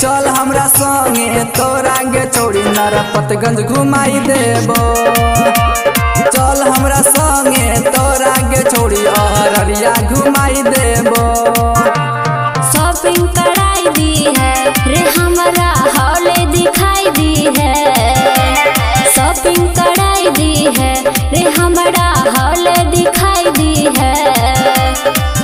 चल हमरा संगे तोरा गे छौड़ी नरपतगंज घुमाई देबो। चल हमरा संगे तोरा गे छौड़ी अररिया घुमाई देबो। शॉपिंग कराई दी है रे हमरा हॉल दिखाई दी है। शॉपिंग कराई दी है रे हमरा हॉल दिखाई दी है।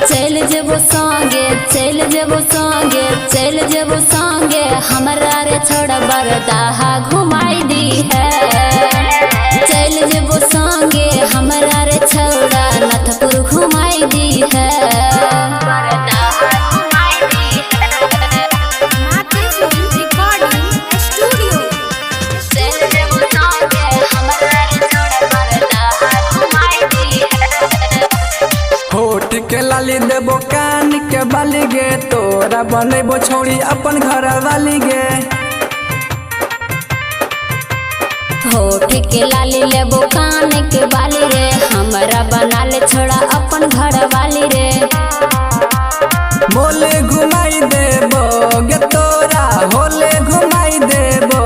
चल जेबो संगे चल जेबो संगे चल जेबो संगे हमरा रे छोड़ा बरदाहा घुमाई दी है। चल जेबो संगे हमरा रे छोड़ा नथपुर घुमाई दी है। बरदाहा घुमाई दी है। Recording studio. चल जेबो संगे हमरा रे छोड़ा बरदाहा घुमाई दी है। होठ के लाली देबो कान के बाली गे तोरा बनेबो छौड़ी अपन घर वाली गे। होठ के लाली लेबो कान के बाली रे हमरा बना ले छोड़ा अपन घर वाली रे। मोले घुमाई देबो गे तोरा होले घुमाई देबो।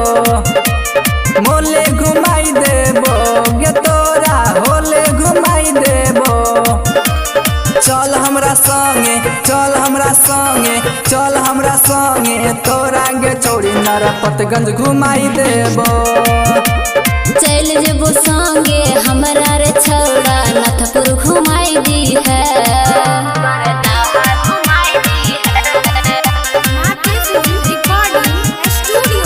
मोले घुमाई देबो गे तोरा होले घुमाई देबो। चल हमरा संगे चल हमरा संगे चल हमरा संगे तोरा गे छौड़ी नरपतगंज घुमाई देबो। चल जेबो संगे हमरा रे छौड़ा नथपुर घुमाई दी है। बरदाहा घुमाई दी है। Recording studio.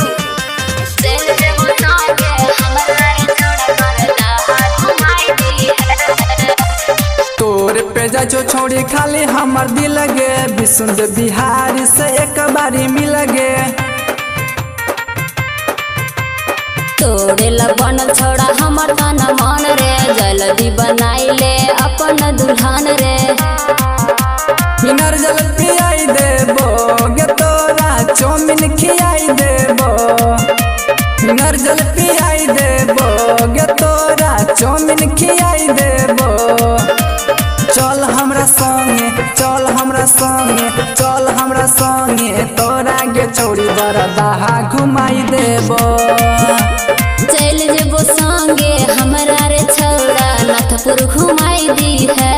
चल जेबो संगे हमरा रे छौड़ा बरदाहा घुमाई दी है। तोर पे जाइ छौ छौड़ी खाली हमर दिल गे विष्णु बिहारी से एक बारी मिल गे। तोरे ला बनल छोड़ा हमर तन मन रे जल्दी बनाई ले अपन दुल्हन रे। मिनर जल पियाई देबो गे तोरा चौमिन खियाई देबो। मिनर जल पियाई देबो गे तोरा चौमिन खियाई देबो। चल हमरा संगे चल हमरा संगे चल हमरा संगे तोरा गे छौड़ी बरदाहा घुमाई देबो। चल जेबो संगे हमरा रे छौड़ा नथपुर घुमाई दी है।